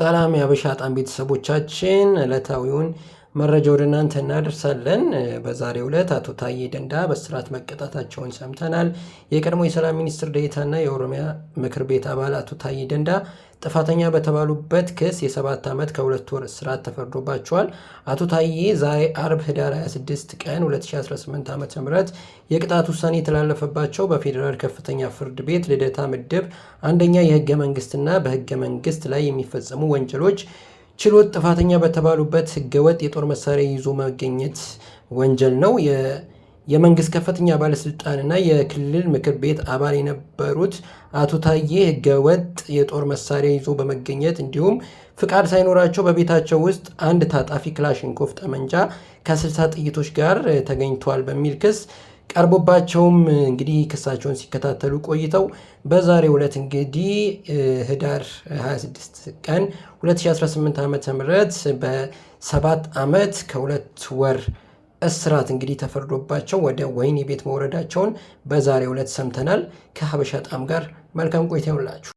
ሰላም የሀበሻ ጣም ቤተሰቦቻችን፣ ዕለታዊውን መረጃ ወደ እናንተ እናደርሳለን። በዛሬው ዕለት አቶ ታዬ ደንዳ በእስራት መቀጣታቸውን ሰምተናል። የቀድሞ የሰላም ሚኒስትር ዴኤታና የኦሮሚያ ምክር ቤት አባል አቶ ታዬ ደንዳ ጥፋተኛ በተባሉበት ክስ የ7 ዓመት ከ2 ወር እስራት ተፈርዶባቸዋል። አቶ ታዬ ዛሬ አርብ ህዳር 26 ቀን 2018 ዓ.ም የቅጣት ውሳኔ የተላለፈባቸው በፌዴራል ከፍተኛ ፍርድ ቤት ልደታ ምድብ አንደኛ የህገ መንግስትና በህገ መንግስት ላይ የሚፈጸሙ ወንጀሎች ችሎት ጥፋተኛ በተባሉበት ህገወጥ የጦር መሳሪያ ይዞ መገኘት ወንጀል ነው። የመንግስት ከፍተኛ ባለስልጣንና የክልል ምክር ቤት አባል የነበሩት አቶ ታዬ ህገወጥ የጦር መሳሪያ ይዞ በመገኘት እንዲሁም ፍቃድ ሳይኖራቸው በቤታቸው ውስጥ አንድ ታጣፊ ክላሽንኮቭ ጠመንጃ ከ60 ጥይቶች ጋር ተገኝቷል በሚል ክስ ቀርቦባቸውም እንግዲህ ክሳቸውን ሲከታተሉ ቆይተው በዛሬው ዕለት እንግዲህ ህዳር 26 ቀን 2018 ዓ.ም በ7 ዓመት ከ2 ወር እስራት እንግዲህ ተፈርዶባቸው ወደ ወህኒ ቤት መውረዳቸውን በዛሬው ዕለት ሰምተናል። ከሀበሻ ጣም ጋር መልካም ቆይታ ይሁንላችሁ።